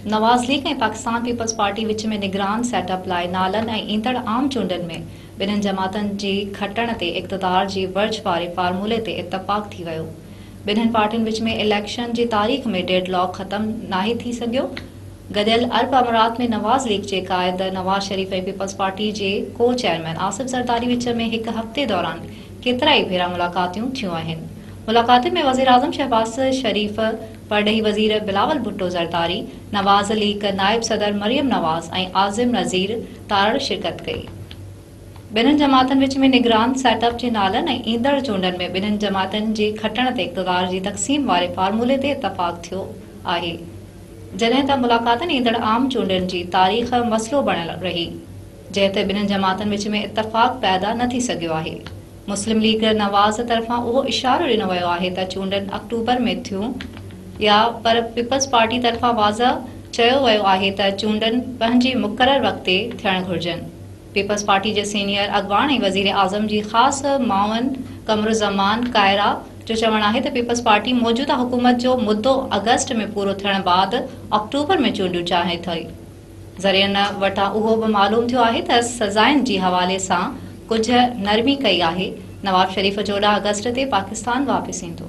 Nawaz league ۽ Pakistan peoples party وچ ۾ نگران set up لاء نالن ۽ ايندڙ عام چونڊن ۾ ٻنهين جماعتن جي کٽڻ تي اقتدار جي ورڇ واري فارمولي تي اتفاق ٿي ويو. ٻنهين پارٽين وچ ۾ اليڪشن جي تاريخ ۾ ڊيڊ لاڪ ختم ناهي ٿي سگهيو. گڏيل عرب امارات ۾ نواز ليگ جي قائد نواز شريف ۽ پيپلز پارٽي جي ڪو چيئرمين آصف زرداري وچ ۾ هڪ هفتي دوران ڪيترائي ڀيرا ملاقاتيون ٿيون آهن. ملاقاتن ۾ وزيراعظم شهباز شريف، پرڏيهي وزير بلاول ڀٽو زرداري، نواز ليگ نائب صدر مريم نواز ۽ اعظم نذير تارڙ شرڪت ڪئي. ٻنهين جماعتن وچ ۾ نگران سيٽ اپ جي نالن ۽ ايندڙ چونڊن ۾ ٻنهين جماعتن جي کٽڻ تي اقتدار جي تقسيم واري فارمولي تي اتفاق ٿيو آهي. جڏهن ته ملاقاتن ايندڙ عام چونڊن جي تاريخ مسئلو بڻيل رهي. جنهن تي ٻنهين جماعتن وچ ۾ اتفاق پيدا نه ٿي سگهيو آهي. مسلم ليگ نواز طرفان اهو اشارو ڏنو ويو آهي ته چونڊن آڪٽوبر ۾ ٿيون يا پر پيپلز پارٽي طرفان واضح چيو ويو آهي ته چونڊن پنهنجي مقرر وقت تي ٿيڻ گهرجن. پيپلز پارٽي جي سينيئر اڳواڻ ۽ وزير اعظم جي خاص معاون قمرالزمان ڪائره جو چوڻ آهي ته پيپلز پارٽي موجوده حڪومت جو مدو آگسٽ ۾ پورو ٿيڻ بعد آڪٽوبر ۾ چونڊيون چاهي ٿي. ذريعن وٽان اهو به معلوم ٿيو آهي ته سزائن جي حوالي سان ڪجهه نرمي ڪئي آهي، نواز شريف 14 آگسٽ تي پاڪستان واپس ايندو.